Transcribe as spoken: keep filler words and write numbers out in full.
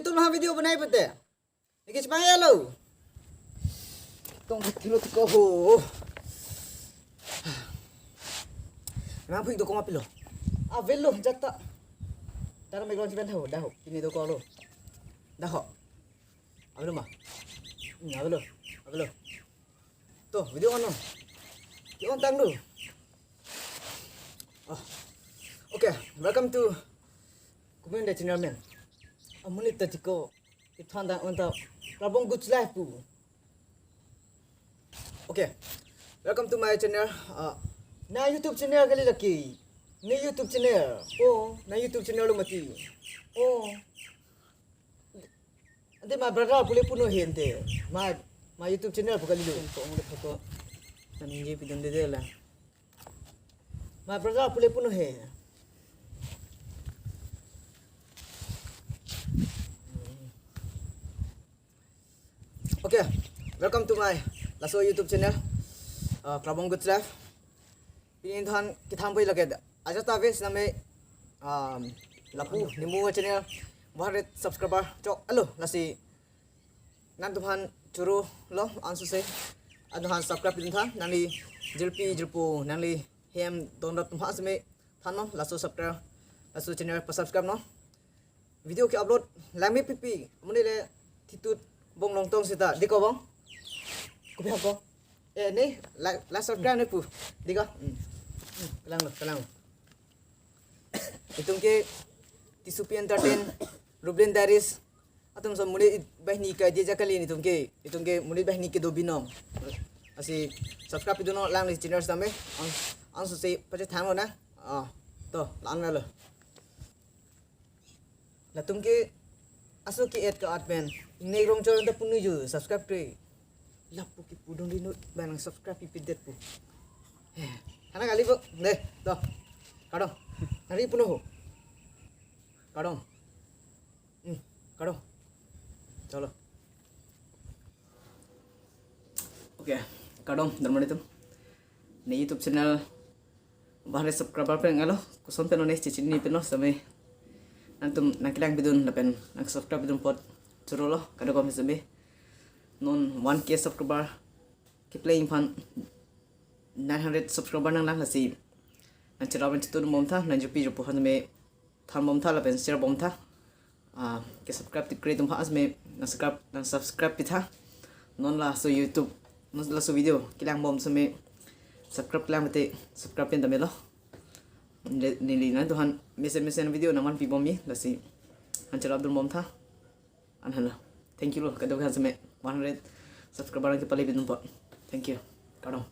Tum ha video banai pute. Niki chepanglo. Tong thilo tiko ho. Nang phui do koma pilo. Avelo jata. Tara me gron chipen ho, daho. Ini do kolo. Daho. Avelo ma. Hmm, avelo. Avelo. To, video on no. Ki on tang do. Oh. Okay, welcome to Kumin the channel men. Amonit ta tiko. Kithan dan on ta. Krabong Good Life pu. Okay. Welcome to my channel. Uh, na YouTube channel kali lake. Ni YouTube channel. Oh, na YouTube channel lo mati. Oh. Ante my brother pule puno he ante. My, my YouTube channel pu kalilo. Ko mo photo. Nang je pidun de de la. My brother pule puno he. Okay, welcome to my laso YouTube channel, uh, Krabong Good Life. Pini than kithang pui lake ajat ave siname, um, lapu nimu channel one hundred subscriber chok alo lasi nangtumphan choro lo ansose nangtumphan subscribe pidun tha nangli jirpi jirpo nangli hem don dot tumphan seme than no laso subscribe laso channel pa subscribe no. Video ke upload langme pipi. Muni le thitut bong longtong sita. Diko bong? Kopi hako? Eh, ni, like, like, subscribe ni pu. Diko? Hmm. Hmm, kalang lo, kalang lo. Itum ke T S U P Entertain, Rublin Diaries. Atum so muni bahni ka dia jakali ni itum ke. Itum ke muni bahni ke do binong. Lasi subscribe pidun no lang ni channel same. Ang, ang so se pache thang lo na. Ah, to, lang na lo. Latum ke aso ke et ka at pen. Nek rong chor anta punu ju subscribe kre. Lapu ke pudun rinut banang subscribe pipidet pu. Eh, hana kali bu. Deh, to. Kardom. Hari puno ho. Kardom. Hmm, kardom. Chalo. Okay, kardom, darmani tum. Ne YouTube channel bahre subscriber pen ngalo, koson pen ne chichini pen no same. Nangtum nangkelang pidun lapen nang subscribe pidun apot choro lo, kado kom same. Non one K subscriber kepleng aphan nine hundred subscriber nanglang lasi. Nang chira pen chitun bom tha, nang jupi jupo han me than bom tha lapen share bom tha. Ah, ke subscribe ti kre tumphan asme nang subscribe nang subscribe pitha. Non laso YouTube, non laso video kelang bom seme subscribe kelang mate subscribe pen damelo. Ne, neli nangtumphan mesen mesen video nangman pi bom mi lasi. Nang chira dun bom tha. An hana. Thank you lo. Kado kan seme one hundred subscriber nang kepale pidun apot. Thank you. Kardom.